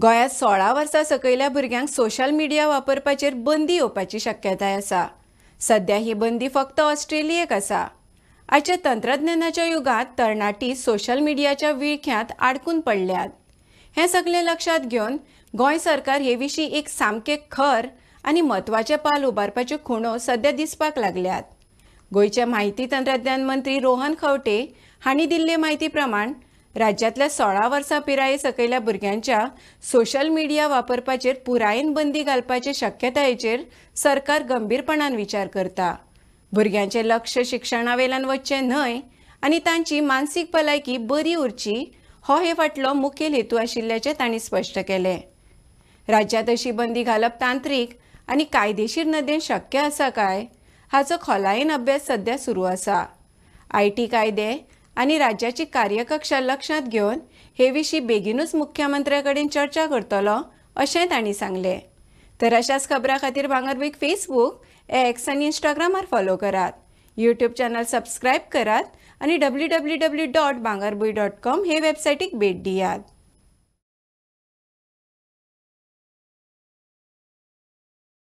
गोंयांत 16 वर्सां सकयल्या भुरग्यांक सोशल मिडिया वापरपाचेर बंदी येवपाची शक्यताय आसा. सध्या ही बंदी फक्त ऑस्ट्रेलियेक आसा. आयच्या तंत्रज्ञानाच्या युगांत तरणाटी सोशल मिडियाच्या विळख्यांत आडकून पडल्यात. हें सगलें लक्षांत घेवन गोंय सरकार हे विशीं एक सामकें खर आनी म्हत्वाचें पावल उबारपाच्यो खुणो सध्या दिसपाक लागल्यात. गोंयचे म्हायती तंत्रज्ञान मंत्री रोहन खंवटे हांणी दिल्ले म्हायती प्रमाण राज्यांतल्या 16 वर्सां पिराये सकयल्या भुरग्यांच्या सोशल मिडिया वापरपाचेर पुरायेन बंदी घालपाचे शक्यतायेचेर सरकार गंभीरपणान विचार करता. भुरग्यांचें लक्ष शिक्षणावेल्यान वचचें न्हय आनी तांची मानसीक भलायकी बरी उरची हो हे फाटलो मुखेल हेतू आशिल्ल्याचें तांणी स्पश्ट केलें. राज्यांत अशी बंदी घालप तांत्रीक आनी कायदेशीर नदरेन शक्य आसा काय हाचो खोलायेन अभ्यास सध्या सुरू आसा. IT कायदे आनी राज्याची कार्यकक्षा लक्षांत घेवन हे विशीं बेगीनूच मुख्यमंत्र्या कडेन चर्चा करतलो अशें तांणी सांगलें. तर अशाच खबरां खातीर भांगरभूंयक फेसबूक, एक्स आनी इंस्टाग्रामार फॉलो करात. यूट्यूब चॅनल सबस्क्रायब करात आनी www.bangarbhuiy.com हे वेबसायटीक भेट दियात.